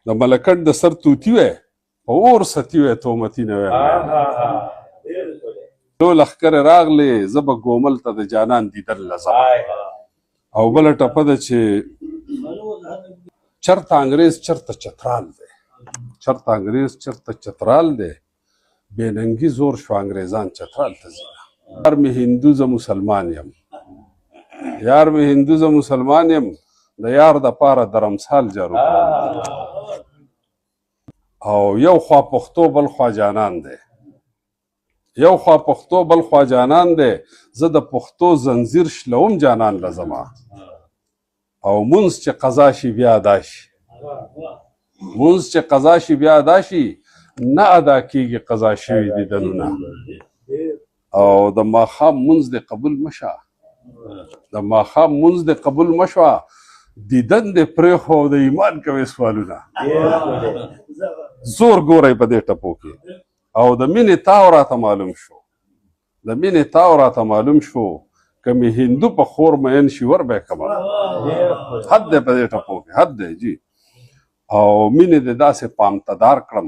د ملکټ د سر توتی وی، په اور ستی وی، تومتی نه وی. لو لښکرې راغلې، زه به ګومل ته د جانان دیدن لځم. او بله ټپه ده چې چرته انګرېز چرته چترال دی، چرته انګرېز چرته چترال دی، بې ننګي زور شو انګرېزان چترال ته ځي. یار مې هندو زه مسلمان یم، یار مې هندو زه مسلمان یم، د یار د پاره درمسال جارو کړم. او یو خوا پښتو بل خوا جانان دی، یو خوا پښتو بل خوا جانان دی، زه د پښتو زنځیر شلوم جانان له زما. او مونځ چې قضا شي بیا ادا شي، مونځ چې قضا شي بیا ادا شي، نه ادا کیږي قضا شوي دیدنونه. او د ماښام مونځ دې قبول مشه، د ماښام مونځ دې قبول مشوه، دیدن دې پرېښو او د ایمان کوې سوالونه. زور ګورئ په دې ټپو کې. او د مینې تاو راته معلوم شو، د مینې تاو راته معلوم شو، که مې هندو په خور مین شي ور به یې کمه. حد دی په دې ټپو کې، حد دی جی. او مینې دې داسې پام تدار کړم،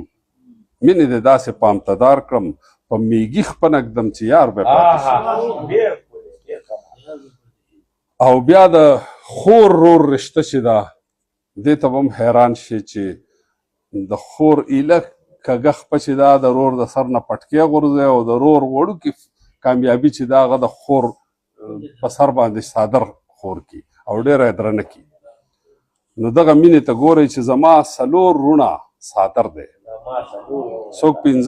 مینې دې داسې پام تدار کړم، په میږي خپنه ږدم چې یار به پاتې شي. او بیا د خور رور رشته چې ده، دې ته به هم حیران شي چې د خور ایله کږه خپه چې ده د رور د سر نه پټکی غورځوي، او د رور وړوکې کامیابي چې ده هغه د خور په سر باندې څادر خور کړي او ډېره یې درنه کړي. نو دغه مینې ته ګورئ چې زما څلور وروڼه څادر دی، څوک 5